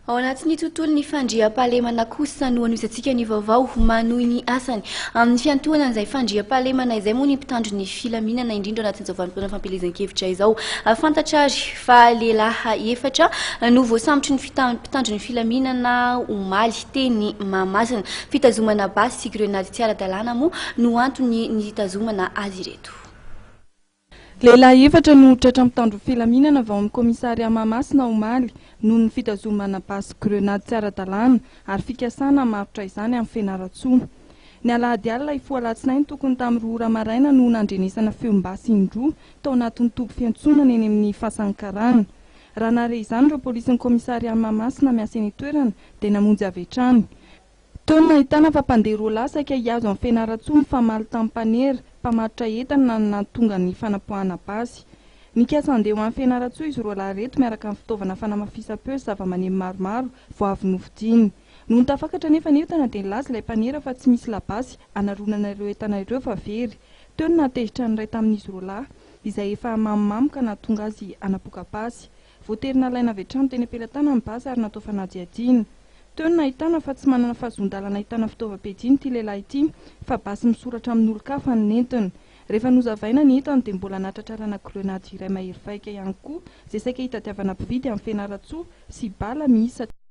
Ao anatin'ny tontolon'ny fandriampahalemana kosa no hanohizantsika ny vaovao. Manohy ny asany amin'ny fiantohana an'izay fandriampahalemana izay moa ny mpitandro ny filaminana, indrindra ao anatin'izao vanim-potoana fampielezan-kevitra izao. Fantatra ary fa lehilahy efatra no voasambotry ny mpitandro ny filaminana omaly teny Mahamasina. Fitazomana basy sy grenady tsy ara-dalàna moa no antony nitazomana azy ireto. Lehilahy efatra no tratra mpitandro filaminana avy ao amin'ny kaomisarià Mahamasina omaly noho ny fitazomana basy grenady tsy ara-dalàna ary fikasana hamarotra izany any Fianarantsoa. Ny alahady alina hifoha alatsinainy tokony tamin'ny 2 ora maraina no nandrenesana feom-basy indroa tao anatin'ny toby fiantsonana eny amin'ny Fasan'ny Karana. Raha nahare izany ireo polisin'ny kaomisarià Mahamasina miasa eny an-toerana dia namonjy avy hatrany. Teo no nahitana fa mpandeha roa lahy saika hihazo an'i Fianarantsoa nifamaly tamin'ny mpanera, mpamatotra entana no nahatonga ny fanapoahana basy. Nikasa handeha ho any Fianarantsoa izy roa lahy ireto miaraka amin'ny fitaovana fanamafisam-peo sy zavamaneno maromaro vao avy novidiany. Nony tafakatra anefa ny entana dia nilaza ilay mpanera fa tsy misy labasy hanaronana ireo entana ireo fa very. Teo no nahatezitra ny iray tamin'izy roa lahy, izay efa mamomamo ka nahatonga azy hanapoaka basy. Voatery nalaina avy hatrany teny am-pelatanana ny basy ary natao fanadihadiana. Teo no nahitana fa tsy manana fahazoan-dalana ahitana fitaovam-piadiana ity lehilahy ity fa basy misoratra amin'olon-kafa no nentiny. Rehefa nozavaina ny entany dia mbola nahatratrarana grenady iray mahery vaika ihany koa izay saika hitadiavana mpividy any Fianarantsoa sy bala miisa.